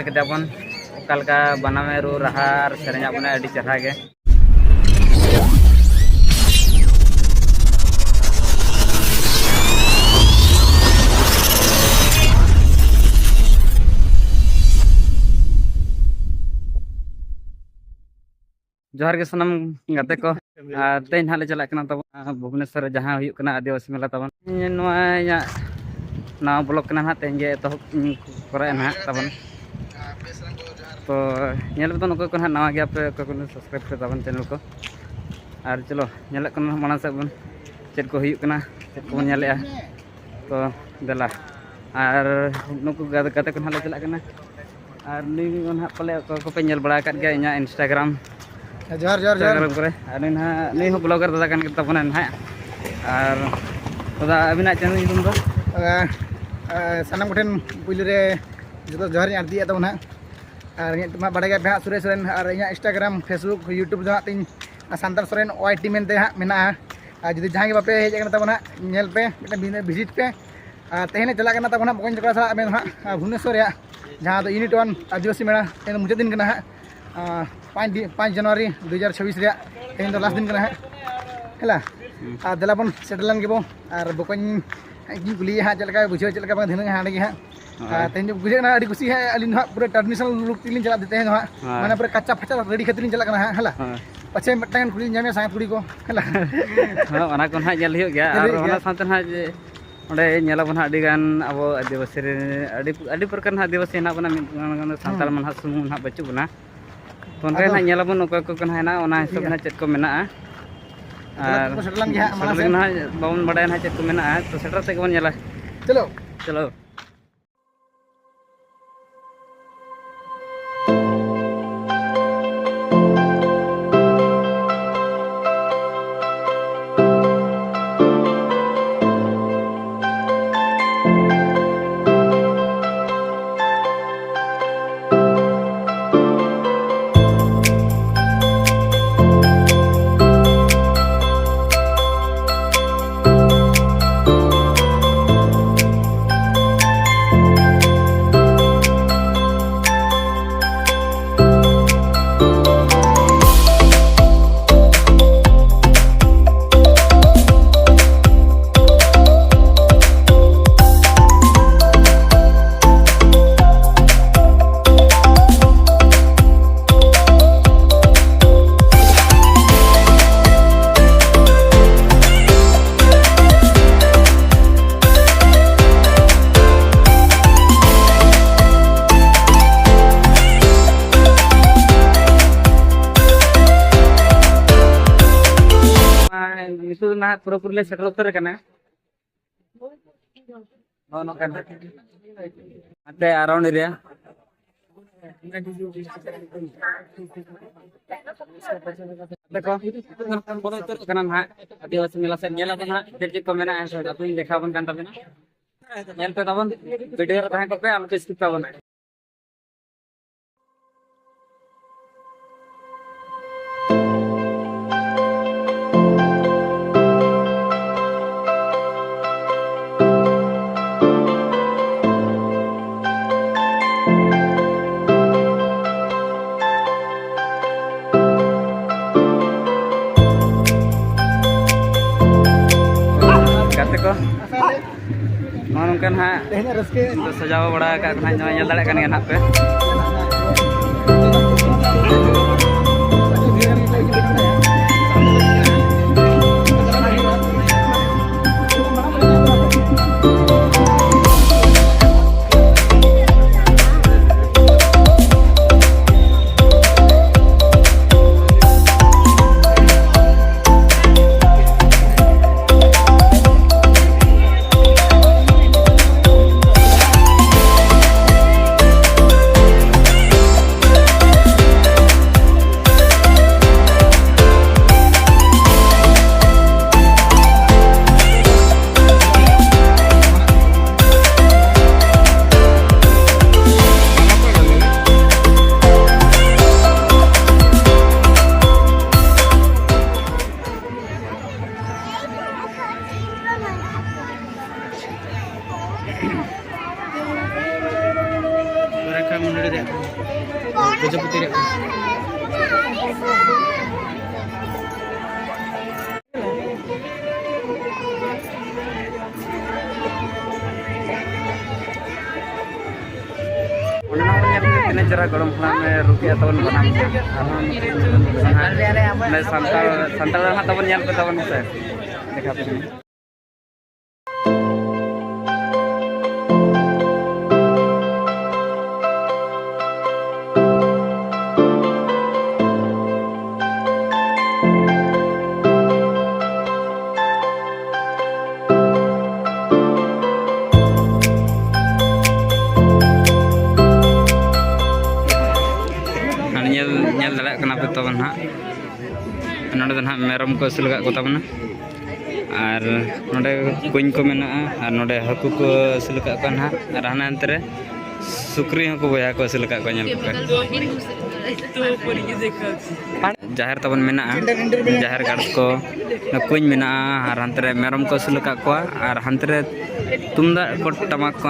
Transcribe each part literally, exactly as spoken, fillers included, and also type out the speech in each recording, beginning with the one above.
ᱠᱮᱫᱟ ᱵᱚᱱ ᱚᱠᱟ ᱞᱮᱠᱟ ᱵᱟᱱᱟᱢᱮ ᱨᱩ ᱨᱟᱦᱟ ᱟᱨ ᱥᱮᱨᱮᱧᱟᱜ ᱵᱚᱱᱟ ᱟᱹᱰᱤ ᱪᱮᱦᱨᱟ ᱜᱮ᱾ ᱡᱚᱦᱟᱨ ᱜᱮ ᱥᱟᱱᱟᱢ ᱜᱟᱛᱮ ᱠᱚ᱾ ᱟᱨ ᱛᱮᱦᱮᱧ ᱱᱟᱦᱟᱜ ᱞᱮ ᱪᱟᱞᱟᱜ ᱠᱟᱱᱟ ᱛᱟᱵᱚᱱ, ᱟᱨ ᱵᱷᱩᱵᱽᱱᱮᱥᱥᱚᱨ ᱨᱮ ᱡᱟᱦᱟᱸ ᱦᱩᱭᱩᱜ ᱠᱟᱱᱟ ᱟᱹᱫᱤᱵᱟᱹᱥᱤ ᱢᱮᱞᱟ ᱛᱟᱵᱚᱱ᱾ ᱱᱚᱣᱟ ᱤᱧᱟᱹᱜ ᱱᱟᱣᱟ ᱵᱞᱚᱜ ᱠᱟᱱᱟ ᱱᱟᱦᱟᱜ, ᱛᱮᱦᱮᱧ ᱜᱮ ᱮᱛᱚᱦᱚᱵ ᱤᱧ ᱠᱚᱨᱟᱣᱮᱫᱼᱟ ᱱᱟᱦᱟᱜ ᱛᱟᱵᱚᱱ᱾ ᱛᱚ ᱧᱮᱞ ᱯᱮ ᱛᱟᱵᱚᱱ ᱚᱠᱚᱭ ᱠᱚ ᱱᱟᱦᱟᱜ ᱱᱟᱣᱟ ᱜᱮᱭᱟ ᱯᱮ, ᱚᱠᱚᱭ ᱠᱚ ᱥᱟᱵᱥᱠᱨᱟᱭᱤᱵ ᱯᱮ ᱛᱟᱵᱚᱱ ᱪᱮᱱᱮᱞ ᱠᱚ᱾ ᱟᱨ ᱪᱚᱞᱚ ᱧᱮᱞᱚᱜ ᱠᱟᱱᱟ ᱢᱟᱲᱟᱝ ᱥᱮᱫ ᱵᱚᱱ ᱪᱮᱫ ᱠᱚ ᱦᱩᱭᱩᱜ ᱠᱟᱱᱟ, ᱪᱮᱫ ᱠᱚᱵᱚᱱ ᱧᱮᱞᱮᱜᱼᱟ᱾ ᱛᱚ ᱫᱮᱞᱟ, ᱟᱨ ᱱᱩᱠᱩ ᱜᱟᱛᱮ ᱜᱟᱛᱮ ᱠᱚ ᱱᱟᱦᱟᱜ ᱞᱮ ᱪᱟᱞᱟᱜ ᱠᱟᱱᱟ᱾ ᱟᱨ ᱱᱩᱭ ᱦᱚᱸ ᱱᱟᱦᱟᱜ ᱯᱟᱞᱮ ᱚᱠᱚᱭ ᱠᱚᱯᱮ ᱧᱮᱞ ᱵᱟᱲᱟ ᱟᱠᱟᱫ ᱜᱮᱭᱟ ᱤᱧᱟᱹᱜ ᱤᱱᱥᱴᱟᱜᱨᱟᱢ, ᱡᱚᱦᱟᱨ, ᱡᱚᱦᱟᱨ, ᱡᱚᱦᱟᱨ᱾ ᱤᱱᱥᱴᱟᱜᱨᱟᱢ ᱠᱚᱨᱮ᱾ ᱟᱨ ᱱᱩᱭ ᱱᱟᱦᱟᱜ, ᱱᱩᱭ ᱦᱚᱸ ᱵᱞᱚᱜᱟᱨ ᱫᱟᱫᱟ ᱠᱟᱱ ᱜᱮ ᱛᱟᱵᱚᱱᱟ ᱱᱟᱦᱟᱜ᱾ ᱟᱨ ᱫᱟᱫᱟ, ᱟᱹᱵᱤᱱᱟᱜ ᱪᱮᱱᱮᱞ ᱧᱩᱛᱩᱢ ᱫᱚ? ᱟᱨ, ᱟᱨ ᱥᱟᱱᱟᱢ ᱠᱚᱴᱷᱮᱱ ᱯᱩᱭᱞᱩ ᱨᱮ ᱡᱚᱛᱚ ᱡᱚᱦᱟᱨ ᱤᱧ ᱟᱨᱛᱤᱭᱮᱫ ᱛᱟᱵᱚᱱᱟ ᱦᱟᱸᱜ᱾ ᱟᱨ ᱤᱧᱟᱹᱜ ᱢᱟ ᱵᱟᱲᱟᱭ ᱜᱮᱭᱟ ᱯᱮ ᱦᱟᱸᱜ, ᱥᱩᱨᱮᱥ ᱥᱚᱨᱮᱱ᱾ ᱟᱨ ᱤᱧᱟᱹᱜ ᱤᱱᱥᱴᱟᱜᱨᱟᱢ, ᱯᱷᱮᱥᱵᱩᱠ, ᱭᱩᱴᱩᱵᱽ ᱫᱚ ᱦᱟᱸᱜ ᱛᱤᱧ ᱥᱟᱱᱛᱟᱲ ᱥᱚᱨᱮᱱ ᱳᱣᱟᱭ ᱴᱤ ᱢᱮᱱᱛᱮ ᱦᱟᱸᱜ ᱢᱮᱱᱟᱜᱼᱟ᱾ ᱟᱨ ᱡᱩᱫᱤ ᱡᱟᱦᱟᱸᱭ ᱜᱮ ᱵᱟᱯᱮ ᱦᱮᱡ ᱟᱠᱟᱱᱟ ᱛᱟᱵᱚᱱ ᱦᱟᱸᱜ, ᱧᱮᱞ ᱯᱮ, ᱢᱤᱫᱴᱮᱱ ᱵᱷᱤᱡᱤᱴ ᱯᱮ᱾ ᱟᱨ ᱛᱮᱦᱮᱧ ᱞᱮ ᱪᱟᱞᱟᱜ ᱠᱟᱱᱟ ᱛᱟᱵᱚᱱ ᱦᱟᱸᱜ ᱵᱚᱠᱚᱧ ᱛᱟᱠᱚ ᱥᱟᱞᱟᱜ ᱢᱮᱱ ᱦᱟᱸᱜ, ᱟᱨ ᱵᱷᱩᱵᱽᱱᱮᱥᱥᱚᱨ ᱨᱮᱭᱟᱜ ᱡᱟᱦᱟᱸ ᱫᱚ ᱤᱭᱩᱱᱤᱴ ᱚᱣᱟᱱ ᱟᱹᱫᱤᱵᱟᱹᱥᱤ ᱢᱮᱞᱟ, ᱛᱮᱦᱮᱧ ᱫᱚ ᱢᱩᱪᱟᱹᱫ ᱫᱤᱱ ᱠᱟᱱᱟ ᱦᱟᱸᱜ᱾ ᱟᱨ ᱯᱟᱸᱪ ᱫᱤ-, ᱯᱟᱸᱪ ᱡᱟᱱᱩᱣᱟᱨᱤ ᱫᱩ ᱦᱟᱡᱟᱨ ᱪᱷᱟᱵᱵᱤᱥ ᱨᱮᱭᱟᱜ ᱛᱮᱦᱮᱧ ᱫᱚ ᱞᱟᱥᱴ ᱫᱤᱱ ᱠᱟᱱᱟ ᱦᱟᱸᱜ, ᱦᱮᱞᱟ᱾ ᱦᱩᱸ᱾ ᱟᱨ ᱫᱮᱞᱟ ᱵᱚᱱ ᱥᱮᱴᱮᱨ ᱞᱮᱱ ᱜᱮᱵᱚᱱ᱾ ᱟᱨ ᱵᱚᱠᱚᱧ ᱤᱧ ᱠᱩᱞᱤᱭᱮᱭᱟ ᱦᱟᱸᱜ ᱪᱮᱫ ᱞᱮᱠᱟᱭ ᱵᱩᱡᱷᱟᱹᱣᱟ, ᱪᱮᱫ ᱞᱮᱠᱟ ᱵᱟᱝ ᱫᱷᱤᱱᱟᱹᱝ ᱦᱟᱸᱰᱮ ᱜᱮ ᱦᱟᱸᱜ᱾ ᱦᱳᱭ᱾ ᱟᱨ ᱛᱮᱦᱮᱧ ᱫᱚ ᱵᱩᱡᱷᱟᱹᱜ ᱠᱟᱱᱟ ᱟᱹᱰᱤ ᱠᱩᱥᱤ ᱦᱟᱸᱜ, ᱟᱹᱞᱤᱧ ᱫᱚ ᱦᱟᱸᱜ ᱯᱩᱨᱟᱹ traditional look ᱛᱮᱞᱤᱧ ᱪᱟᱞᱟᱜ ᱛᱮ ᱛᱮᱦᱮᱧ ᱫᱚ ᱦᱟᱸᱜ᱾ ᱦᱳᱭ᱾ ᱢᱟᱱᱮ ᱯᱩᱨᱟᱹ ᱠᱟᱪᱟ ᱯᱷᱟᱪᱟ ᱨᱮᱰᱤ ᱠᱟᱛᱮ ᱞᱤᱧ ᱪᱟᱞᱟᱜ ᱠᱟᱱᱟ ᱦᱟᱸᱜ, ᱦᱮᱞᱟ᱾ ᱦᱳᱭ᱾ ᱯᱟᱪᱷᱮ ᱢᱤᱫᱴᱟᱝ ᱜᱟᱱ ᱠᱩᱲᱤ ᱧᱟᱢᱮᱭᱟ ᱥᱟᱸᱜᱟᱛ ᱠᱩᱲᱤ ᱠᱚ, ᱦᱮᱞᱟ᱾ ᱦᱳᱭ, ᱚᱱᱟ ᱠᱚ ᱱᱟᱦᱟᱜ ᱧᱮᱞ ᱦᱩᱭᱩᱜ ᱜᱮᱭᱟ᱾ ᱧᱮᱞ ᱟᱨ ᱦᱩᱭᱩᱜ ᱚᱱᱟ ᱜᱮᱭᱟ᱾ ᱥᱟᱶᱛᱮ ᱱᱟᱦᱟᱜ ᱡᱮ ᱚᱸᱰᱮ ᱧᱮᱞᱟᱵᱚᱱ ᱦᱟᱸᱜ ᱟᱹᱰᱤᱜᱟᱱ ᱟᱵᱚ ᱟᱹᱫᱤᱵᱟᱹᱥᱤ ᱨᱮ ᱟᱹᱰᱤ, ᱟᱹᱰᱤ ᱯᱨᱚᱠᱟᱨ ᱱᱟᱦᱟᱜ ᱟᱹᱫᱤᱵᱟᱹᱥᱤ ᱦᱮᱱᱟᱜ ᱵᱚᱱᱟ, ᱢᱤᱫ ᱥᱟᱱᱛᱟᱲ ᱦᱩᱸ᱾ ᱢᱟ ᱱᱟᱦᱟᱜ ᱥᱩᱢᱩᱝ ᱱᱟᱦᱟᱜ ᱵᱟᱹᱪᱩᱜ ᱵᱚᱱᱟ᱾ ᱛᱚ ᱚᱱᱠᱟ ᱜᱮ ᱟᱫᱚ ᱱᱟᱦᱟᱜ ᱧᱮᱞᱟᱵᱚᱱ ᱚᱠᱚᱭ ᱠᱚ ᱠᱚ ᱱᱟᱦᱟᱜ ᱦᱮᱱᱟᱜ, ᱚᱱᱟ ᱦᱤᱥᱟᱹᱵ ᱴᱷᱤᱠ ᱜᱮᱭᱟ᱾ ᱱᱟᱦᱟᱜ ᱪᱮᱫ ᱠᱚ ᱢᱮᱱᱟᱜᱼᱟ᱾ ᱟᱫᱚ ᱟᱨ ᱠᱚ ᱥᱮᱴᱮᱨ ᱞᱮᱱ ᱜᱮ ᱦᱟᱸᱜ ᱢᱟᱲᱟᱝ ᱥᱮᱴᱮᱨ ᱥᱮᱫ᱾ ᱞᱮᱱ ᱱᱟᱦᱟᱜ ᱵᱟᱵᱚᱱ ᱵᱟᱰᱟᱭᱟ ᱱᱟᱦᱟᱜ ᱪᱮᱫ ᱠᱚ ᱢᱮᱱᱟᱜᱼᱟ, ᱛᱚ ᱥᱮᱴᱮᱨ ᱥᱮᱫ ᱜᱮᱵᱚᱱ ᱧᱮᱞᱟ᱾ ᱪᱚᱞᱚ᱾ ᱪᱚᱞᱚ᱾ ᱱᱟᱦᱟᱜ ᱯᱩᱨᱟᱹᱯᱩᱨᱤ ᱞᱮ ᱥᱮᱴᱮᱨ ᱩᱛᱟᱹᱨ ᱟᱠᱟᱱᱟ᱾ ᱱᱚᱜᱼᱚ ᱱᱚᱝᱠᱟ ᱱᱟᱦᱟᱜ᱾ ᱱᱟᱛᱮ around area᱾ ᱜᱟᱛᱮ ᱠᱚ, ᱵᱚᱞᱚ ᱩᱛᱟᱹᱨᱚᱜ ᱠᱟᱱᱟ ᱱᱟᱦᱟᱜ᱾ ᱟᱹᱫᱤᱵᱟᱹᱥᱤ ᱢᱮᱞᱟ ᱥᱮᱫ ᱧᱮᱞ ᱟᱵᱚᱱ ᱱᱟᱦᱟᱜ, ᱪᱮᱫ ᱪᱮᱫ ᱠᱚ ᱢᱮᱱᱟᱜᱼᱟ, ᱥᱮ ᱟᱹᱛᱩᱧ ᱫᱮᱠᱷᱟᱣ ᱟᱵᱚᱱ ᱠᱟᱱ ᱛᱟᱵᱮᱱᱟ᱾ ᱧᱮᱞ ᱯᱮ ᱛᱟᱵᱚᱱ, video ᱨᱮ ᱛᱟᱦᱮᱸ ᱠᱚᱜ ᱯᱮ, ᱟᱞᱚ ᱯᱮ skip ᱛᱟᱵᱚᱱᱟ᱾ ᱜᱟᱛᱮ ᱠᱚ, ᱱᱚᱜᱼᱚ ᱱᱚᱝᱠᱟ ᱱᱟᱦᱟᱜ ᱛᱮᱦᱮᱧᱟᱜ ᱨᱟᱹᱥᱠᱟᱹ ᱱᱤᱛᱚᱜ ᱥᱟᱡᱟᱣ ᱵᱟᱲᱟ ᱟᱠᱟᱫ ᱠᱚ ᱱᱟᱦᱟᱜ, ᱱᱚᱜᱼᱚᱭ ᱧᱮᱞ ᱫᱟᱲᱮᱭᱟᱜ ᱠᱟᱱ ᱜᱮᱭᱟ ᱱᱟᱦᱟᱜ ᱯᱮ᱾ ᱜᱚᱡᱚᱯᱚᱛᱤ ᱨᱮᱭᱟᱜ᱾ ᱚᱱᱟ ᱦᱚᱸ ᱧᱮᱞ ᱢᱮ, ᱛᱤᱱᱟᱹᱜ ᱪᱮᱦᱨᱟ ᱜᱚᱲᱚᱢ ᱦᱟᱲᱟᱢᱮ ᱨᱩ ᱠᱮᱜᱼᱟ ᱛᱟᱵᱚᱱ ᱵᱟᱱᱟᱢ ᱛᱮ᱾ ᱟᱨᱦᱚᱸ ᱢᱟᱱᱮ ᱥᱟᱱᱛᱟᱲ, ᱥᱟᱱᱛᱟᱲ ᱦᱟᱸᱜ ᱛᱟᱵᱚᱱ ᱧᱮᱞ ᱯᱮ ᱛᱟᱵᱚᱱ ᱦᱮᱸ ᱥᱮ᱾ ᱫᱮᱠᱷᱟᱣ ᱯᱮ ᱠᱟᱱᱟ᱾ ᱱᱚᱰᱮ ᱫᱚ ᱱᱟᱦᱟᱜ ᱢᱮᱨᱚᱢ ᱠᱚ ᱟᱹᱥᱩᱞ ᱟᱠᱟᱫ ᱠᱚ ᱛᱟᱵᱚᱱᱟ, ᱟᱨ ᱱᱚᱰᱮ ᱠᱩᱧ ᱠᱚ ᱢᱮᱱᱟᱜᱼᱟ, ᱟᱨ ᱱᱚᱰᱮ ᱦᱟᱹᱠᱩ ᱠᱚ ᱟᱹᱥᱩᱞ ᱟᱠᱟᱫ ᱠᱚᱣᱟ ᱱᱟᱦᱟᱜ, ᱟᱨ ᱦᱟᱱᱮ ᱦᱟᱱᱛᱮ ᱨᱮ ᱥᱩᱠᱨᱤ ᱦᱚᱸᱠᱚ ᱵᱚᱭᱦᱟ ᱠᱚ ᱟᱹᱥᱩᱞ ᱟᱠᱟᱫ ᱠᱚᱣᱟ, ᱧᱮᱞ ᱠᱚᱯᱮ᱾ ᱡᱟᱦᱮᱨ ᱛᱟᱵᱚᱱ ᱢᱮᱱᱟᱜᱼᱟ, ᱡᱟᱦᱮᱨ ᱜᱟᱲ ᱠᱚ, ᱚᱱᱟ ᱠᱩᱧ ᱢᱮᱱᱟᱜᱼᱟ, ᱟᱨ ᱦᱟᱱᱛᱮ ᱨᱮ ᱢᱮᱨᱚᱢ ᱠᱚ ᱟᱹᱥᱩᱞ ᱟᱠᱟᱫ ᱠᱚᱣᱟ, ᱟᱨ ᱦᱟᱱᱛᱮ ᱨᱮ ᱛᱩᱢᱫᱟᱜ ᱠᱚ ᱴᱟᱢᱟᱠ ᱠᱚ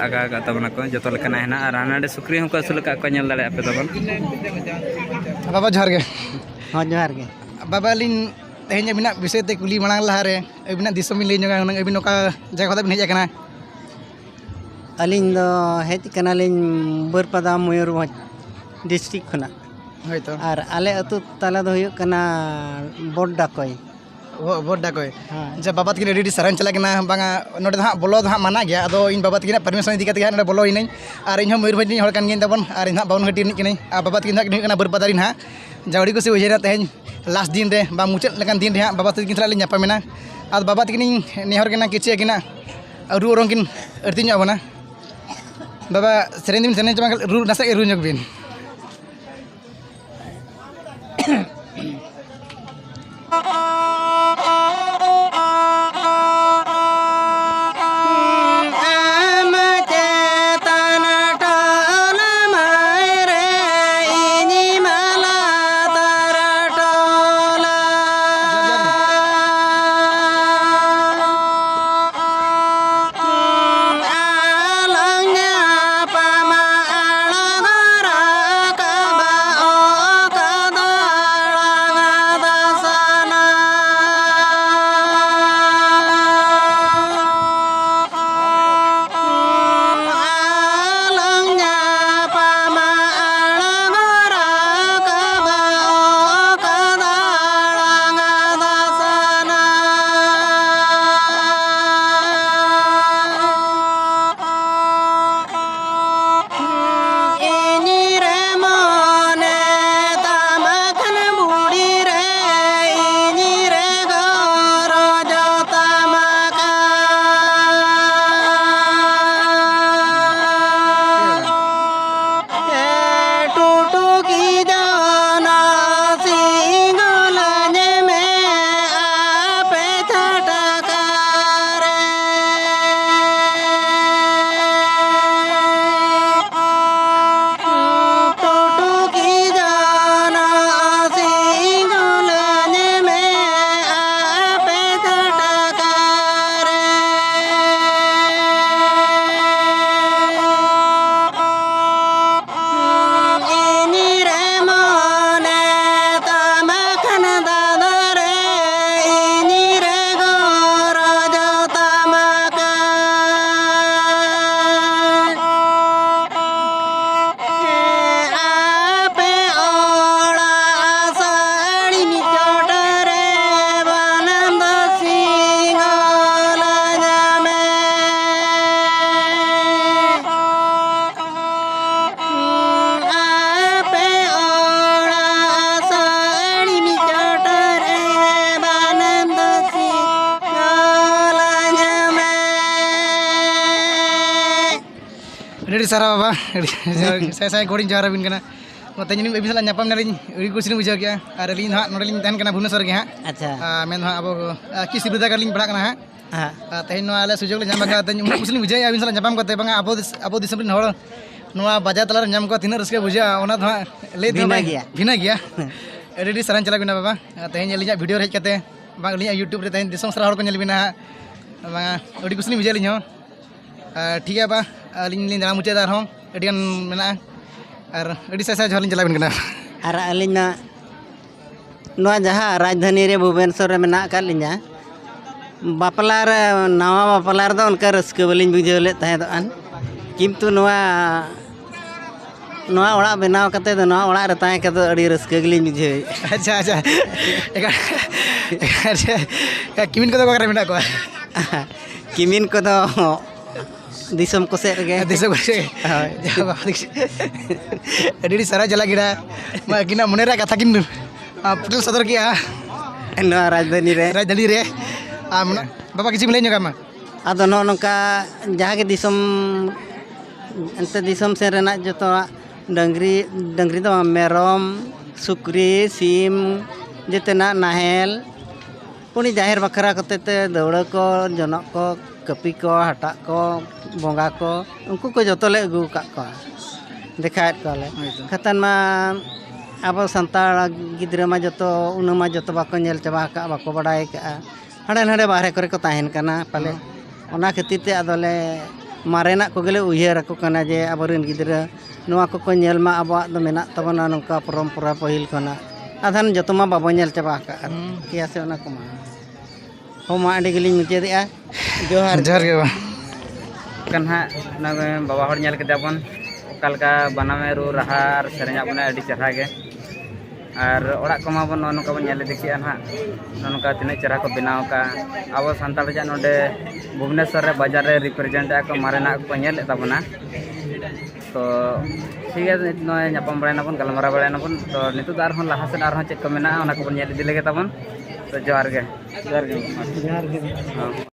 ᱟᱠᱟ ᱟᱠᱟᱫ ᱛᱟᱵᱚᱱᱟ ᱠᱚ, ᱡᱚᱛᱚ ᱞᱮᱠᱟᱱᱟᱜ ᱦᱮᱱᱟᱜᱼᱟ, ᱟᱨ ᱦᱟᱱᱟ ᱱᱟᱰᱮ ᱥᱩᱠᱨᱤ ᱦᱚᱸᱠᱚ ᱟᱹᱥᱩᱞ ᱟᱠᱟᱫ ᱠᱚᱣᱟ, ᱧᱮᱞ ᱫᱟᱲᱮᱭᱟᱜ ᱯᱮ ᱛᱟᱵᱚᱱ᱾ ᱵᱟᱵᱟ, ᱡᱚᱦᱟᱨ ᱜᱮ᱾ ᱦᱚᱸ, ᱡᱚᱦᱟᱨ ᱜᱮ᱾ ᱵᱟᱵᱟ, ᱟᱹᱞᱤᱧ ᱛᱮᱦᱮᱧ ᱟᱹᱵᱤᱱᱟᱜ ᱵᱤᱥᱚᱭ ᱛᱮ ᱠᱩᱞᱤ ᱢᱟᱲᱟᱝ ᱞᱟᱦᱟᱨᱮ ᱟᱹᱵᱤᱱᱟᱜ ᱫᱤᱥᱚᱢ ᱵᱤᱱ ᱞᱟᱹᱭ ᱧᱚᱜᱟ ᱦᱩᱱᱟᱹᱝ, ᱟᱹᱵᱤᱱ ᱚᱠᱟ ᱡᱟᱭᱜᱟ ᱠᱷᱚᱱᱟᱜ ᱵᱤᱱ ᱦᱮᱡ ᱟᱠᱟᱱᱟ? ᱟᱹᱞᱤᱧ ᱫᱚ ᱦᱮᱡ ᱠᱟᱱᱟᱞᱤᱧ ᱵᱟᱹᱨᱯᱟᱫᱟ, ᱢᱚᱭᱩᱨᱵᱷᱚᱸᱡᱽ ᱰᱤᱥᱴᱨᱤᱠᱴ ᱠᱷᱚᱱᱟᱜ᱾ ᱦᱳᱭᱛᱚ᱾ ᱟᱨ ᱟᱞᱮ ᱟᱹᱛᱩ ᱛᱟᱞᱟ ᱫᱚ ᱦᱩᱭᱩᱜ ᱠᱟᱱᱟ ᱵᱚᱰᱰᱟᱠᱚᱭ᱾ ᱚ, ᱵᱚᱰᱰᱟᱠᱚᱭ᱾ ᱦᱮᱸ᱾ ᱡᱮ ᱵᱟᱵᱟ ᱛᱟᱹᱠᱤᱱ ᱟᱹᱰᱤ ᱟᱹᱰᱤ ᱥᱟᱨᱦᱟᱣ ᱪᱟᱞᱟᱜ ᱠᱟᱱᱟ, ᱵᱟᱝᱟ ᱱᱚᱰᱮ ᱫᱚ ᱦᱟᱸᱜ ᱵᱚᱞᱚ ᱫᱚ ᱦᱟᱸᱜ ᱢᱟᱱᱟ ᱜᱮᱭᱟ, ᱟᱫᱚ ᱤᱧ ᱵᱟᱵᱟ ᱛᱟᱹᱠᱤᱱᱟᱜ ᱯᱟᱨᱢᱤᱥᱚᱱ ᱤᱫᱤ ᱠᱟᱛᱮ ᱜᱮ ᱦᱟᱸᱜ ᱱᱚᱰᱮ ᱵᱚᱞᱚᱭᱮᱱᱟᱹᱧ᱾ ᱟᱨ ᱤᱧ ᱦᱚᱸ ᱢᱚᱭᱩᱨᱵᱷᱚᱸᱡᱽ ᱨᱤᱱᱤᱡ ᱦᱚᱲ ᱠᱟᱱ ᱜᱤᱭᱟᱹᱧ ᱛᱟᱵᱚᱱ, ᱟᱨ ᱤᱧ ᱦᱟᱸᱜ ᱵᱟᱵᱚᱱᱜᱷᱟᱹᱴᱤ ᱨᱤᱱᱤᱡ ᱠᱟᱹᱱᱟᱹᱧ, ᱟᱨ ᱵᱟᱵᱟ ᱛᱟᱹᱠᱤᱱ ᱫᱚ ᱦᱟᱸᱜ ᱠᱤᱱ ᱦᱩᱭᱩᱜ ᱠᱟᱱᱟ ᱵᱟᱹᱨᱯᱟᱫᱟ ᱨᱤᱱ ᱦᱟᱸᱜ᱾ ᱡᱟ ᱩᱰᱤ ᱠᱩᱥᱤ ᱵᱩᱡᱷᱟᱹᱣᱮᱱᱟ ᱛᱮᱦᱮᱧ ᱞᱟᱥᱴ ᱫᱤᱱ ᱨᱮ, ᱵᱟᱝ ᱢᱩᱪᱟᱹᱫ ᱞᱮᱠᱟᱱ ᱫᱤᱱ ᱨᱮ ᱦᱟᱸᱜ ᱵᱟᱵᱟ ᱛᱟᱹᱠᱤᱱ ᱥᱟᱞᱟᱜ ᱞᱤᱧ ᱧᱟᱯᱟᱢᱮᱱᱟ᱾ ᱟᱨ ᱵᱟᱵᱟ ᱛᱟᱹᱠᱤᱱᱤᱧ ᱱᱮᱦᱚᱨ ᱠᱟᱱᱟ ᱠᱤᱪᱷᱩ ᱟᱹᱠᱤᱱᱟᱜ ᱨᱩ ᱚᱨᱚᱝ ᱠᱤᱱ ᱟᱹᱲᱛᱤ ᱧᱚᱜ ᱟᱵᱚᱱᱟ᱾ ᱵᱟᱵᱟ, ᱥᱮᱨᱮᱧ ᱫᱚᱵᱤᱱ ᱥᱮᱨᱮᱧ ᱪᱟᱵᱟ ᱠᱮᱫ, ᱨᱩ ᱱᱟᱥᱮ ᱜᱮ ᱨᱩ ᱧᱚᱜ ᱵᱤᱱ᱾ ᱟᱹᱰᱤ ᱟᱹᱰᱤ ᱥᱟᱨᱦᱟᱣ ᱵᱟᱵᱟ, ᱟᱹᱰᱤ ᱡᱚᱦᱟᱨ, ᱥᱟᱭ ᱥᱟᱭ ᱜᱚᱰ ᱤᱧ ᱡᱚᱦᱟᱨ ᱟᱵᱤᱱ ᱠᱟᱱᱟ᱾ ᱢᱟ ᱛᱮᱦᱮᱧ ᱟᱹᱵᱤᱱ ᱥᱟᱞᱟᱜ ᱧᱟᱯᱟᱢ ᱱᱟᱞᱤᱧ, ᱟᱹᱰᱤ ᱠᱩᱥᱤ ᱞᱤᱧ ᱵᱩᱡᱷᱟᱹᱣ ᱠᱮᱜᱼᱟ᱾ ᱟᱨ ᱟᱹᱞᱤᱧ ᱫᱚ ᱦᱟᱸᱜ ᱱᱚᱰᱮ ᱞᱤᱧ ᱛᱟᱦᱮᱱ ᱠᱟᱱᱟ ᱵᱷᱩᱵᱽᱱᱮᱥᱚᱨ ᱨᱮᱜᱮ ᱦᱟᱸᱜ᱾ ᱟᱪᱪᱷᱟ᱾ ᱟᱨ ᱢᱮᱱ ᱫᱚ ᱦᱟᱸᱜ ᱟᱵᱚ, ᱟᱨ ᱠᱤᱥᱤ ᱵᱤᱨᱫᱟᱹᱜᱟᱲ ᱞᱤᱧ ᱯᱟᱲᱦᱟᱜ ᱠᱟᱱᱟ ᱦᱟᱸᱜ᱾ ᱦᱮᱸ᱾ ᱟᱨ ᱛᱮᱦᱮᱧ ᱱᱚᱣᱟ ᱟᱞᱮ ᱥᱩᱡᱳᱜᱽ ᱞᱮ ᱧᱟᱢ ᱟᱠᱟᱫ, ᱛᱮᱦᱮᱧ ᱩᱱᱟᱹᱜ ᱠᱩᱥᱤ ᱞᱤᱧ ᱵᱩᱡᱷᱟᱹᱣᱮᱫᱼᱟ ᱟᱹᱵᱤᱱ ᱥᱟᱞᱟᱜ ᱧᱟᱯᱟᱢ ᱠᱟᱛᱮ᱾ ᱵᱟᱝᱟ, ᱟᱵᱚ ᱫᱤᱥ-, ᱟᱵᱚ ᱫᱤᱥᱚᱢ ᱨᱮᱱ ᱦᱚᱲ ᱱᱚᱣᱟ ᱵᱟᱡᱟᱨ ᱛᱟᱞᱟ ᱨᱮ ᱧᱟᱢ ᱠᱚᱣᱟ, ᱛᱤᱱᱟᱹᱜ ᱨᱟᱹᱥᱠᱟᱹ ᱵᱩᱡᱷᱟᱹᱜᱼᱟ, ᱚᱱᱟ ᱫᱚ ᱦᱟᱸᱜ ᱞᱟᱹᱭ ᱛᱮᱦᱚᱸ ᱵᱷᱤᱱᱟᱹ ᱵᱟᱭ ᱜᱮᱭᱟ᱾ ᱵᱷᱤᱱᱟᱹ ᱜᱮᱭᱟ᱾ ᱟᱹᱰᱤ ᱟᱹᱰᱤ ᱥᱟᱨᱦᱟᱣ ᱪᱟᱞᱟᱜ ᱵᱮᱱᱟ ᱵᱟᱵᱟ, ᱛᱮᱦᱮᱧ ᱟᱹᱞᱤᱧᱟᱜ ᱵᱷᱤᱰᱤᱭᱳ ᱨᱮ ᱦᱮᱡ ᱠᱟᱛᱮ, ᱵᱟᱝ ᱟᱹᱞᱤᱧᱟᱜ YouTube ᱨᱮ ᱛᱮᱦᱮᱧ ᱫᱤᱥᱚᱢ ᱥᱟᱨᱟ ᱦᱚᱲ ᱠᱚ ᱧᱮᱞ ᱵᱮᱱᱟ ᱦᱟᱸᱜ᱾ ᱵᱟᱝᱟ, ᱟᱹᱰᱤ ᱠᱩᱥᱤ ᱞᱤᱧ ᱵᱩᱡᱷᱟᱹᱣ ᱟᱹᱞᱤᱧ ᱦᱚᱸ᱾ ᱟᱨ ᱴᱷᱤᱠ ᱜᱮᱭᱟ ᱵᱟ, ᱟᱹᱞᱤᱧ ᱞᱤᱧ ᱫᱟᱬᱟ ᱢᱩᱪᱟᱹᱫ ᱮᱫᱟ, ᱟᱨᱦᱚᱸ ᱟᱹᱰᱤ ᱜᱟᱱ ᱢᱮᱱᱟᱜᱼᱟ᱾ ᱟᱨ ᱟᱹᱰᱤ ᱥᱟᱭ ᱥᱟᱭ ᱡᱚᱦᱟᱨ ᱞᱤᱧ ᱪᱟᱞᱟᱵᱮᱱ ᱠᱟᱱᱟ᱾ ᱟᱨ ᱟᱹᱞᱤᱧ ᱢᱟ ᱱᱚᱣᱟ ᱡᱟᱦᱟᱸ ᱨᱟᱡᱽᱫᱷᱟᱱᱤ ᱨᱮ ᱵᱷᱩᱵᱽᱱᱮᱥᱚᱨ ᱨᱮ ᱢᱮᱱᱟᱜ ᱟᱠᱟᱫ ᱞᱤᱧᱟ, ᱵᱟᱯᱞᱟ ᱨᱮ, ᱱᱟᱣᱟ ᱵᱟᱯᱞᱟ ᱨᱮᱫᱚ ᱚᱱᱠᱟ ᱨᱟᱹᱥᱠᱟᱹ ᱵᱟᱹᱞᱤᱧ ᱵᱩᱡᱷᱟᱹᱣ ᱞᱮᱫ ᱛᱟᱦᱮᱸᱫᱚᱜ ᱟᱱ, ᱠᱤᱱᱛᱩ ᱱᱚᱣᱟ, ᱱᱚᱣᱟ ᱚᱲᱟᱜ ᱵᱮᱱᱟᱣ ᱠᱟᱛᱮ ᱫᱚ, ᱱᱚᱣᱟ ᱚᱲᱟᱜ ᱨᱮ ᱛᱟᱦᱮᱸ ᱠᱟᱛᱮ ᱫᱚ ᱟᱹᱰᱤ ᱨᱟᱹᱥᱠᱟᱹ ᱜᱮᱞᱤᱧ ᱵᱩᱡᱷᱟᱹᱣᱮᱫᱼᱟ᱾ ᱟᱪᱪᱷᱟ, ᱟᱪᱪᱷᱟ᱾ ᱮᱠᱟᱞ, ᱮᱠᱟᱞ, ᱠᱤᱢᱤᱱ ᱠᱚᱫᱚ ᱚᱠᱟ ᱠᱚᱨᱮ ᱢᱮᱱᱟᱜ ᱠᱚᱣᱟ? ᱠᱤᱢᱤᱱ ᱠᱚᱫᱚ ᱫᱤᱥᱚᱢ ᱠᱚᱥᱮᱫ ᱨᱮᱜᱮ᱾ ᱫᱤᱥᱚᱢ ᱠᱚᱥᱮᱫ᱾ ᱦᱳᱭ᱾ ᱡᱟᱦᱟᱸ ᱵᱟᱝ, ᱟᱹᱰᱤ ᱟᱹᱰᱤ ᱥᱟᱨᱦᱟᱣ ᱪᱟᱞᱟᱜ ᱠᱟᱱᱟ᱾ ᱢᱟ ᱟᱹᱠᱤᱱᱟᱜ ᱢᱚᱱᱮ ᱨᱮᱭᱟᱜ ᱠᱟᱛᱷᱟ ᱠᱤᱱ, ᱟ, ᱯᱷᱩᱴᱮᱞ ᱥᱚᱫᱚᱨ ᱠᱮᱜᱼᱟ᱾ ᱱᱚᱣᱟ ᱨᱟᱡᱽᱫᱷᱟᱱᱤ ᱨᱮ᱾ ᱨᱟᱡᱽᱫᱷᱟᱱᱤ ᱨᱮ᱾ ᱟᱢ, ᱵᱟᱵᱟ, ᱠᱤᱪᱷᱩᱢ ᱞᱟᱹᱭ ᱧᱚᱜᱟ ᱢᱟ᱾ ᱟᱫᱚ ᱱᱚᱜᱼᱚ ᱱᱚᱝᱠᱟ ᱡᱟᱦᱟᱸ ᱜᱮ ᱫᱤᱥᱚᱢ, ᱮᱱᱛᱮ ᱫᱤᱥᱚᱢ ᱥᱮᱱ ᱨᱮᱱᱟᱜ ᱡᱚᱛᱚᱣᱟᱜ, ᱰᱟᱹᱝᱨᱤ, ᱰᱟᱹᱝᱨᱤ ᱫᱚ ᱵᱟᱝ, ᱢᱮᱨᱚᱢ, ᱥᱩᱠᱨᱤ, ᱥᱤᱢ, ᱡᱮᱛᱮᱱᱟᱜ, ᱱᱟᱦᱮᱞ, ᱩᱱᱤ ᱡᱟᱦᱮᱨ ᱵᱟᱠᱷᱨᱟ ᱠᱚᱛᱮ ᱛᱮ ᱫᱟᱹᱣᱲᱟᱹ ᱠᱚ, ᱡᱚᱱᱚᱜ ᱠᱚ, ᱠᱟᱹᱯᱤ ᱠᱚ, ᱦᱟᱴᱟᱜ ᱠᱚ, ᱵᱚᱸᱜᱟ ᱠᱚ, ᱩᱱᱠᱩ ᱠᱚ ᱡᱚᱛᱚ ᱞᱮ ᱟᱹᱜᱩ ᱟᱠᱟᱫ ᱠᱚᱣᱟ, ᱫᱮᱠᱷᱟᱣᱮᱫ ᱠᱚᱣᱟᱞᱮ᱾ ᱦᱳᱭ ᱛᱚ᱾ ᱠᱷᱟᱛᱟᱱ ᱢᱟ ᱟᱵᱚ ᱥᱟᱱᱛᱟᱲ ᱜᱤᱫᱽᱨᱟᱹ ᱢᱟ ᱡᱚᱛᱚ, ᱩᱱᱟᱹᱜ ᱢᱟ ᱡᱚᱛᱚ ᱵᱟᱠᱚ ᱧᱮᱞ ᱪᱟᱵᱟ ᱟᱠᱟᱫᱼᱟ, ᱵᱟᱠᱚ ᱵᱟᱰᱟᱭ ᱟᱠᱟᱫᱼᱟ᱾ ᱦᱟᱸᱰᱮ ᱱᱟᱰᱮ ᱵᱟᱦᱨᱮ ᱠᱚᱨᱮ ᱠᱚ ᱛᱟᱦᱮᱱ ᱠᱟᱱᱟ ᱯᱟᱞᱮ᱾ ᱦᱚᱸ᱾ ᱚᱱᱟ ᱠᱷᱟᱹᱛᱤᱨ ᱛᱮ ᱟᱫᱚ ᱞᱮ ᱢᱟᱨᱮᱱᱟᱜ ᱠᱚᱜᱮ ᱞᱮ ᱩᱭᱦᱟᱹᱨ ᱟᱠᱚ ᱠᱟᱱᱟ ᱡᱮ ᱟᱵᱚᱨᱮᱱ ᱜᱤᱫᱽᱨᱟᱹ ᱱᱚᱣᱟ ᱠᱚᱠᱚ ᱧᱮᱞ ᱢᱟ, ᱟᱵᱚᱣᱟᱜ ᱫᱚ ᱢᱮᱱᱟᱜ ᱛᱟᱵᱚᱱᱟ ᱱᱚᱝᱠᱟ ᱯᱚᱨᱚᱢᱯᱚᱨᱟ ᱯᱟᱹᱦᱤᱞ ᱠᱷᱚᱱᱟᱜ᱾ ᱟᱫᱷᱟᱱ ᱡᱚᱛᱚ ᱢᱟ ᱵᱟᱵᱚ ᱧᱮᱞ ᱪᱟᱵᱟ ᱟᱠᱟᱫᱼᱟ, ᱦᱩᱸ᱾ ᱴᱷᱤᱠ ᱜᱮᱭᱟ ᱥᱮ? ᱚᱱᱟ ᱠᱚᱢᱟ᱾ ᱦᱚᱸ, ᱢᱟ ᱟᱹᱰᱤ ᱜᱮᱞᱤᱧ ᱢᱩᱪᱟᱹᱫᱮᱜᱼᱟ᱾ ᱡᱚᱦᱟᱨ᱾ ᱡᱚᱦᱟᱨ ᱜᱮ ᱵᱟ᱾ ᱠᱟᱱ ᱦᱟᱸᱜ, ᱚᱱᱟ ᱵᱟᱵᱟ ᱦᱚᱲ ᱧᱮᱞ ᱠᱮᱫᱟ ᱵᱚᱱ, ᱚᱠᱟ ᱞᱮᱠᱟ ᱵᱟᱱᱟᱢᱮ ᱨᱩ ᱨᱟᱦᱟ ᱟᱨ ᱥᱮᱨᱮᱧᱟᱜ ᱵᱚᱱᱟᱭ, ᱟᱹᱰᱤ ᱪᱮᱦᱨᱟ ᱜᱮ᱾ ᱟᱨ ᱚᱲᱟᱜ ᱠᱚᱢᱟ ᱵᱚᱱ ᱱᱚᱜᱼᱚ ᱱᱚᱝᱠᱟ ᱵᱚᱱ ᱧᱮᱞ ᱤᱫᱤ ᱠᱮᱜᱼᱟ ᱱᱟᱦᱟᱜ, ᱱᱚᱜᱼᱚ ᱱᱚᱝᱠᱟ ᱛᱤᱱᱟᱹᱜ ᱪᱮᱦᱨᱟ ᱠᱚ ᱵᱮᱱᱟᱣ ᱠᱟᱜᱼᱟ᱾ ᱟᱵᱚ ᱥᱟᱱᱛᱟᱲ ᱨᱮᱭᱟᱜ ᱱᱚᱰᱮ ᱵᱷᱩᱵᱽᱱᱮᱥᱚᱨ ᱨᱮ ᱵᱟᱡᱟᱨ ᱨᱮ ᱨᱤᱯᱨᱮᱡᱮᱱᱴ ᱮᱫᱼᱟ ᱠᱚ, ᱢᱟᱨᱮᱱᱟᱜ ᱠᱚ ᱧᱮᱞᱮᱫ ᱛᱟᱵᱚᱱᱟ᱾ ᱛᱚ ᱴᱷᱤᱠ ᱜᱮᱭᱟ, ᱱᱚᱜᱼᱚᱭ ᱧᱟᱯᱟᱢ ᱵᱟᱲᱟᱭ ᱱᱟᱵᱚᱱ, ᱜᱟᱞᱢᱟᱨᱟᱣ ᱵᱟᱲᱟᱭ ᱱᱟᱵᱚᱱ, ᱛᱚ ᱱᱤᱛᱚᱜ ᱫᱚ ᱟᱨᱦᱚᱸ ᱞᱟᱦᱟ ᱥᱮᱫ ᱟᱨᱦᱚᱸ ᱪᱮᱫ ᱠᱚ ᱢᱮᱱᱟᱜᱼᱟ, ᱚᱱᱟ ᱠᱚᱵᱚᱱ ᱧᱮᱞ ᱤᱫᱤ ᱞᱮᱜᱮ ᱛᱟᱵᱚᱱ᱾ ᱛᱚ ᱡᱚᱦᱟᱨ ᱜᱮ᱾ ᱡᱚᱦᱟᱨ ᱜᱮ᱾ ᱦᱚᱸ᱾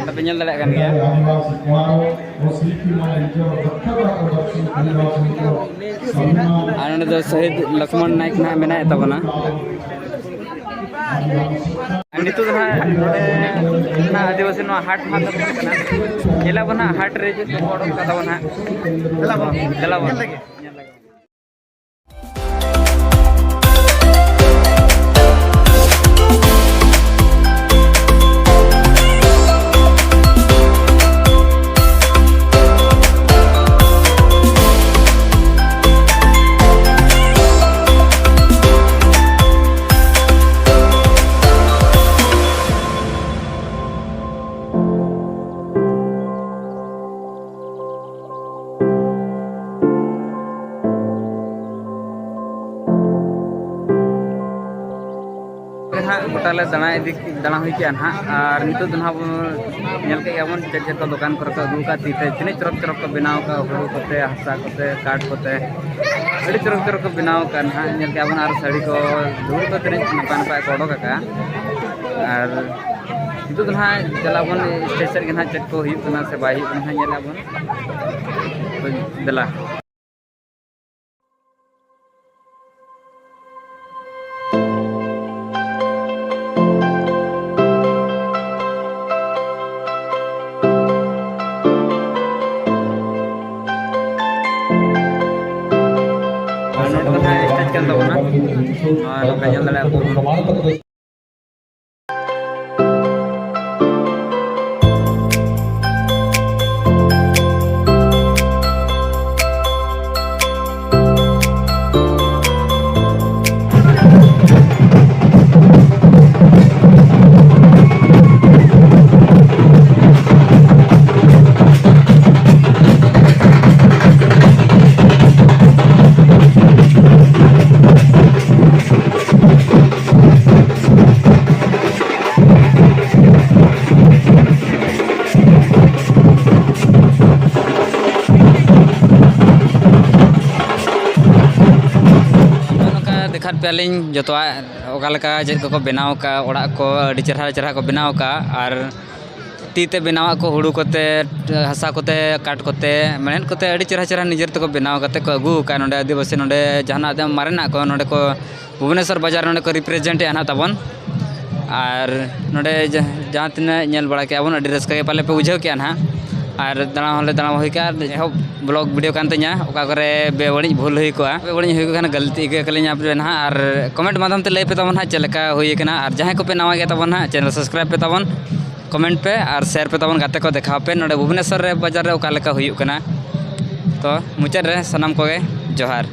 ᱟᱯᱮ ᱧᱮᱞ ᱫᱟᱲᱮᱭᱟᱜ ᱠᱟᱱ ᱜᱮᱭᱟ᱾ ᱟᱨ ᱱᱚᱸᱰᱮ ᱫᱚ ᱥᱚᱦᱤᱫ ᱞᱚᱠᱷᱢᱚᱱ ᱱᱟᱭᱮᱠ ᱱᱟᱦᱟᱜ ᱢᱮᱱᱟᱭ ᱛᱟᱵᱚᱱᱟ᱾ ᱟᱨ ᱱᱤᱛᱚᱜ ᱫᱚ ᱱᱟᱦᱟᱜ ᱱᱚᱰᱮ ᱱᱟᱦᱟᱜ ᱟᱹᱫᱤᱵᱟᱹᱥᱤ ᱱᱚᱣᱟ ᱦᱟᱴ ᱱᱟᱦᱟᱜ ᱫᱚ ᱦᱩᱭᱩᱜ ᱠᱟᱱᱟ᱾ ᱧᱮᱞᱟᱵᱚᱱ ᱱᱟᱦᱟᱜ ᱦᱟᱴ ᱨᱮ ᱪᱮᱫ ᱠᱚ ᱚᱰᱚᱠ ᱠᱟᱫᱟ ᱵᱚᱱ ᱱᱟᱦᱟᱜ᱾ ᱫᱮᱞᱟ ᱵᱚᱱ ᱧᱮᱞ ᱞᱮᱜᱮ᱾ ᱱᱟᱦᱟᱜ ᱜᱚᱴᱟ ᱞᱮ ᱫᱟᱬᱟ ᱤᱫᱤ, ᱫᱟᱬᱟ ᱦᱩᱭ ᱠᱮᱜᱼᱟ ᱱᱟᱦᱟᱜ, ᱟᱨ ᱱᱤᱛᱚᱜ ᱫᱚ ᱱᱟᱦᱟᱜ ᱵᱚᱱ ᱧᱮᱞ ᱠᱮᱫ ᱜᱮᱭᱟ ᱵᱚᱱ ᱪᱮᱫ ᱪᱮᱫ ᱠᱚ ᱫᱚᱠᱟᱱ ᱠᱚᱨᱮ ᱠᱚ ᱟᱹᱜᱩ ᱟᱠᱟᱫ, ᱛᱤ ᱛᱮ ᱛᱤᱱᱟᱹᱜ ᱪᱚᱨᱚᱠ ᱪᱚᱨᱚᱠ ᱠᱚ ᱵᱮᱱᱟᱣ ᱟᱠᱟᱫ, ᱦᱩᱲᱩ ᱠᱚᱛᱮ, ᱦᱟᱥᱟ ᱠᱚᱛᱮ, ᱠᱟᱴ ᱠᱚᱛᱮ, ᱟᱹᱰᱤ ᱪᱚᱨᱚᱠ ᱪᱚᱨᱚᱠ ᱠᱚ ᱵᱮᱱᱟᱣ ᱟᱠᱟᱫ ᱱᱟᱦᱟᱜ᱾ ᱧᱮᱞ ᱠᱮᱜᱼᱟ ᱵᱚᱱ ᱟᱨ ᱥᱟᱹᱲᱤ ᱠᱚ, ᱫᱷᱩᱲᱤ ᱠᱚ ᱛᱤᱱᱟᱹᱜ ᱱᱟᱯᱟᱭ ᱱᱟᱯᱟᱭ ᱠᱚ ᱚᱰᱚᱠ ᱟᱠᱟᱫᱼᱟ᱾ ᱟᱨ ᱱᱤᱛᱚᱜ ᱫᱚ ᱱᱟᱦᱟᱜ ᱪᱟᱞᱟᱜ ᱟᱵᱚᱱ stage ᱥᱮᱫ ᱜᱮ ᱱᱟᱦᱟᱜ ᱪᱮᱫ ᱠᱚ ᱦᱩᱭᱩᱜ ᱠᱟᱱᱟ ᱥᱮ ᱵᱟᱭ ᱦᱩᱭᱩᱜ ᱠᱟᱱᱟ ᱱᱟᱦᱟᱜ ᱧᱮᱞ ᱟᱵᱚᱱ᱾ ᱫᱮᱞᱟ᱾ ᱟᱨ ᱱᱚᱰᱮ ᱫᱚ ᱱᱟᱦᱟᱜ stage ᱠᱟᱱ ᱛᱟᱵᱚᱱᱟ᱾ ᱟᱨ ᱱᱚᱝᱠᱟ ᱧᱮᱞ ᱫᱟᱲᱮᱭᱟᱜᱼᱟ ᱵᱚᱱ᱾ ᱫᱮᱠᱷᱟᱫ ᱯᱮᱭᱟᱞᱤᱧ ᱡᱚᱛᱚᱣᱟᱜ, ᱚᱠᱟ ᱞᱮᱠᱟ ᱪᱮᱫ ᱠᱚᱠᱚ ᱵᱮᱱᱟᱣ ᱟᱠᱟᱫ, ᱚᱲᱟᱜ ᱠᱚ ᱟᱹᱰᱤ ᱪᱮᱦᱨᱟ ᱪᱮᱦᱨᱟ ᱠᱚ ᱵᱮᱱᱟᱣ ᱟᱠᱟᱫ᱾ ᱟᱨ ᱛᱤ ᱛᱮ ᱵᱮᱱᱟᱣᱟᱜ ᱠᱚ, ᱦᱩᱲᱩ ᱠᱚᱛᱮ, ᱦᱟᱥᱟ ᱠᱚᱛᱮ, ᱠᱟᱴ ᱠᱚᱛᱮ, ᱢᱮᱬᱦᱮᱫ ᱠᱚᱛᱮ ᱟᱹᱰᱤ ᱪᱮᱦᱨᱟ ᱪᱮᱦᱨᱟ ᱱᱤᱡᱮᱨ ᱛᱮᱠᱚ ᱵᱮᱱᱟᱣ ᱠᱟᱛᱮ ᱠᱚ ᱟᱹᱜᱩ ᱟᱠᱟᱫ ᱱᱚᱰᱮ ᱟᱹᱫᱤᱵᱟᱹᱥᱤ, ᱱᱚᱰᱮ ᱡᱟᱦᱟᱱᱟᱜ ᱫᱚ ᱢᱟᱨᱮᱱᱟᱜ ᱠᱚ ᱱᱚᱰᱮ ᱠᱚ ᱵᱷᱩᱵᱽᱱᱮᱥᱚᱨ ᱵᱟᱡᱟᱨ ᱱᱚᱰᱮ ᱠᱚ ᱨᱤᱯᱨᱮᱡᱮᱱᱴ ᱮᱫᱼᱟ ᱱᱟᱦᱟᱜ ᱛᱟᱵᱚᱱ᱾ ᱟᱨ ᱱᱚᱰᱮ ᱡᱟ-, ᱡᱟᱦᱟᱸ ᱛᱤᱱᱟᱹᱜ ᱧᱮᱞ ᱵᱟᱲᱟ ᱠᱮᱫᱼᱟ ᱵᱚᱱ, ᱟᱹᱰᱤ ᱨᱟᱹᱥᱠᱟᱹ ᱜᱮ ᱯᱟᱞᱮ ᱯᱮ ᱵᱩᱡᱷᱟᱹᱣ ᱠᱮᱫᱼᱟ ᱱᱟᱦᱟᱜ᱾ ᱟᱨ ᱫᱟᱬᱟ ᱦᱚᱸᱞᱮ ᱫᱟᱬᱟ ᱦᱩᱭ ᱠᱮᱫᱼᱟ᱾ ᱟᱨ ᱮᱦᱚᱵ ᱵᱞᱚᱜ ᱵᱷᱤᱰᱤᱭᱳ ᱠᱟᱱ ᱛᱤᱧᱟ, ᱚᱠᱟ ᱠᱚᱨᱮ ᱵᱮᱵᱟᱹᱲᱤᱡ ᱵᱷᱩᱞ ᱦᱩᱭ ᱠᱚᱜᱼᱟ, ᱵᱮᱵᱟᱹᱲᱤᱡ ᱦᱩᱭ ᱠᱚᱜ ᱠᱷᱟᱱ ᱜᱟᱹᱞᱛᱤ ᱤᱠᱟᱹ ᱠᱟᱹᱞᱤᱧᱟ ᱯᱮ ᱱᱟᱦᱟᱜ᱾ ᱟᱨ ᱠᱚᱢᱮᱱᱴ ᱢᱟᱫᱽᱫᱷᱚᱢ ᱛᱮ ᱞᱟᱹᱭ ᱯᱮ ᱛᱟᱵᱚᱱ ᱦᱟᱸᱜ ᱪᱮᱫ ᱞᱮᱠᱟ ᱦᱩᱭ ᱠᱟᱱᱟ᱾ ᱟᱨ ᱡᱟᱦᱟᱸᱭ ᱠᱚᱯᱮ ᱱᱟᱣᱟ ᱜᱮᱭᱟ ᱛᱟᱵᱚᱱ ᱦᱟᱸᱜ, ᱪᱮᱱᱮᱞ ᱥᱟᱵᱥᱠᱨᱟᱭᱤᱵᱽ ᱯᱮ ᱛᱟᱵᱚᱱ, ᱠᱚᱢᱮᱱᱴ ᱯᱮ ᱟᱨ ᱥᱮᱭᱟᱨ ᱯᱮ ᱛᱟᱵᱚᱱ, ᱜᱟᱛᱮ ᱠᱚ ᱫᱮᱠᱷᱟᱣ ᱯᱮ ᱱᱚᱰᱮ ᱵᱷᱩᱵᱽᱱᱮᱥᱚᱨ ᱨᱮ ᱵᱟᱡᱟᱨ ᱨᱮ ᱚᱠᱟ ᱞᱮᱠᱟ ᱦᱩᱭᱩᱜ ᱠᱟᱱᱟ᱾ ᱛᱚ ᱢᱩᱪᱟᱹᱫ ᱨᱮ ᱥᱟᱱᱟᱢ ᱠᱚᱜᱮ ᱡᱚᱦᱟᱨ᱾